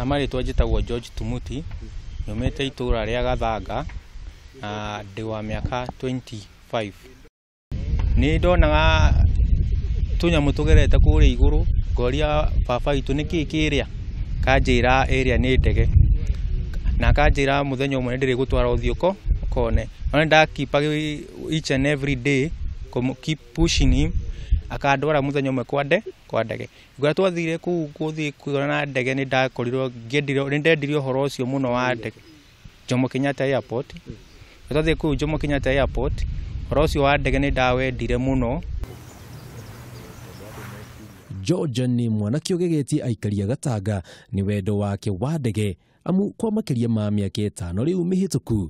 Marĩtwa njĩtagwo George Tumuti, nyumĩte itũra rĩa Gathanga na ndĩ wa mĩaka 25. Nĩ ndonaga tũnyamũ tũgerete kũrĩa igũrũ, ngoria baba witũ nĩkĩĩ kĩrĩa, akanjĩra ĩrĩa nĩ ndege, na akanjĩra mũthenya ũmwe nĩ ndĩrĩgũtwara ũthiĩ ũkone. No nĩ ndakipaga each and every day, keep pushing him, akandwara mũthenya ũmwe kwa ndege. Rĩrĩa twathire kũu gũthiĩ kuona ndege nĩ ndakorirwo nĩ ndendire ũhoro ũcio mũno wa ndege. Jomo Kenyatta Airport. Rĩrĩa twathire kũu Jomo Kenyatta Airport, ũhoro ũcio wa ndege nĩ ndawendire mũno. George nĩ mwanake ũgegetie aikari a Gatanga nĩ wendo wake wa ndege, amu kwa makĩria ma mĩaka 5 rĩu mĩhĩtũku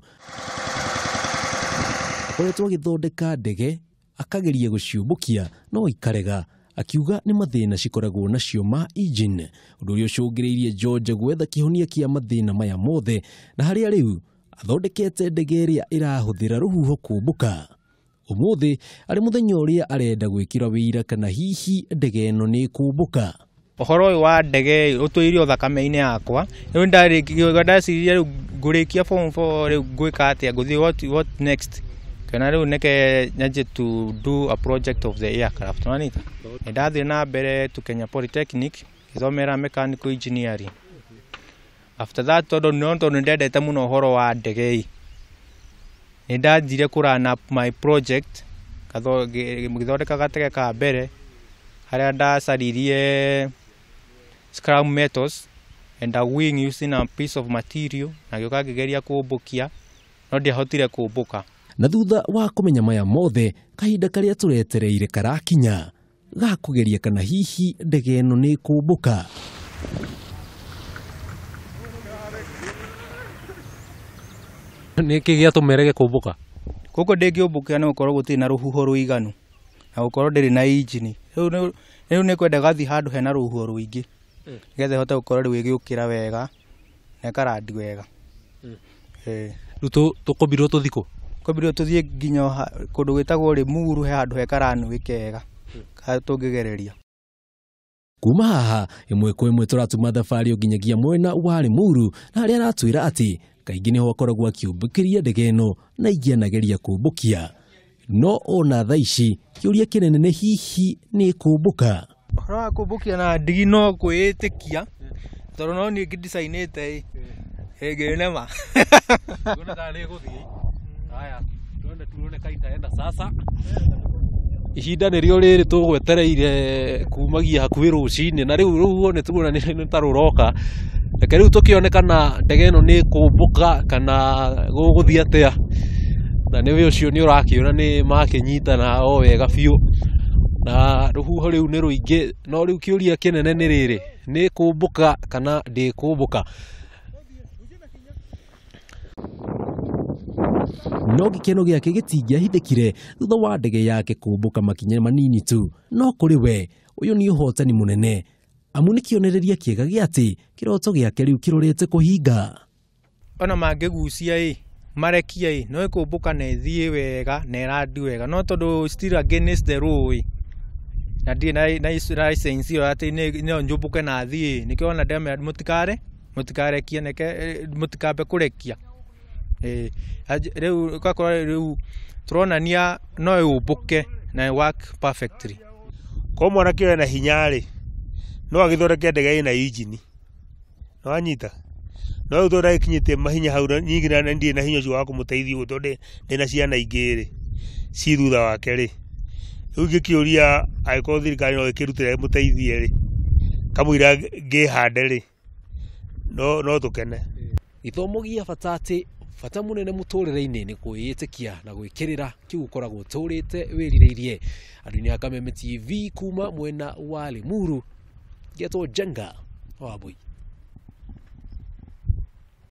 akoretwo agĩthondeka ndege akageria gũciũmbũkia no ikarega, akiuga nĩ mathĩna cikoragwo nacio ma engine, ũndũ ũrĩa ũcũngĩrĩirie George gwetha kĩhonia kĩa mathĩna maya mothe, na harĩa rĩu athondekete ndege ĩrĩa ĩrahũthĩra rũhuho kũmbũka. Ũmũthĩ arĩ mũthenya ũrĩa arenda gwĩkĩra wĩira kana hihi ndege ĩno nĩ ĩkũmbũka. Ũhoro ũyũ wa ndege ũtũire thakame-inĩ yakwa. Rĩu ndaciririe rĩu ngũrĩkia form 4 rĩu ngwĩka atĩa, ngũthiĩ what next, kana rĩu neke nyanjie to do a project of the aircraft. Nĩwanyita? Nĩ ndathire na mbere to Kenya Polytechnic ngĩthomera mechanical engineering. After that, tondũ nĩ ndendete mũno ũhoro wa ndege, nĩ ndanjire kũ run up my project, ngĩthondeka gatege ka mbere harĩa ndacaririe scrap metals and a wing using a piece of material, na ngĩũka ngĩgeria kũmbũkia no ndiahotire kũmbũka. Na thutha wa kũmenya maya mothe, kahinda karĩa tũretereire karakinya ga kũgeria kana hihi ndege ĩno nĩ ĩkũmbũka. Nĩkĩ gĩatũma ĩrege kũmbũka? Gũkũ ndĩngĩũmbũkĩra nĩ gũkorwo gũtirĩ na rũhuho rũiganu na gũkorwo ndĩrĩ na injini. Rĩu nĩ kwenda gathiĩ handũ hena rũhuho rũingĩ nĩgetha ĩhote gũkorwo rĩu ĩgĩũkĩra wega na ĩkarandi wega. Rĩu tũkombirwo tũthiĩ kũ? Tũkombirwo tũthiĩ nginya kũndũ gwĩtagwo Limuru, he handũ he karanwĩ kega tũngĩgereria. Kuma haha ĩmwe kwa ĩmwe tũratuma thabarĩ nginyagia mwena wa Limuru, na harĩa aratwĩra atĩ kaingĩ nĩho akoragwo akĩũmbũkĩria ndege ĩno na ingĩ anageria kũmbũkia, no ona thaa ici kĩũria kĩnene nĩ hihi nĩ ĩkũmbũka. Ũhoro wa kũmbũkia na ndigi no kwĩĩtĩkia, tondũ no niĩ ngĩndicainĩte ĩngĩnema. Tuone kana nĩ ĩgũthiĩ. Haya, tuone tuone ka itaenda sasa. Ihinda nĩrĩo rĩrĩ tũgwetereire kumagia hakuhĩ rũcinĩ, na rĩu rũhuho nĩ tuona nĩ ta rũroka. Reke rĩu tũkĩone kana ndege ĩno nĩ ĩkũmbũka kana gũgũthiĩ atĩa. Na nĩwe ũcio nĩ ũrakĩona nĩ makĩnyitana o wega biũ, na rũhuho rĩu nĩ rũingĩ, no rĩu kĩũria kĩnene nĩ rĩrĩ, nĩ ĩkũmbũka kana ndĩkũmbũka? No gĩkeno gĩake gĩtingĩahithĩkire thutha wa ndege yake kũmbũka makinya manini tu, no kũrĩ we ũyũ nĩ ũhotani mũnene, amu nĩ kĩonereria kĩega gĩa atĩ kĩroto gĩake rĩu kĩrorete kũhinga. Ona mangĩgucia ĩ marekia ĩ no ĩkũmbũka na ĩthiĩ wega na ĩrandi wega, no tondũ still against the law ĩ na ndirĩ na license ĩyo atĩ no njũmbũke na thiĩ, nĩkĩo ona ndamera mũtikarekie, neke mũtikambe kũrekia. Rĩu ũgakora rĩu tũronania no ĩũmbũke na work perfectly. Korwo mwanake ũyũ ena hinya rĩ, no agĩthondeke ndege ĩna injini, nĩwanyita? No rĩu tondũ ndagĩkinyĩtie mahinya hau, ningĩ na ndirĩ na hinya ũcio wa kũmũteithia ũguo tondũ ndĩna ciana ingĩ rĩ ci thutha wake rĩ, rĩu ingĩkĩũria angĩkorwo thirikari no ĩkĩrutĩre ĩmũteithie rĩ, kamũira ngĩhande rĩ, no tũkene. Gĩthomo gĩa bata atĩ bata mũnene mũtũrĩre-inĩ nĩ kwĩĩtĩkia na gwĩkĩrĩra kĩu ũkoragwo ũtũrĩte wĩrirĩirie. Andũ-inĩ a Kameme TV kuma mwena wa Limuru, ngetwo Njenga wa Mbui.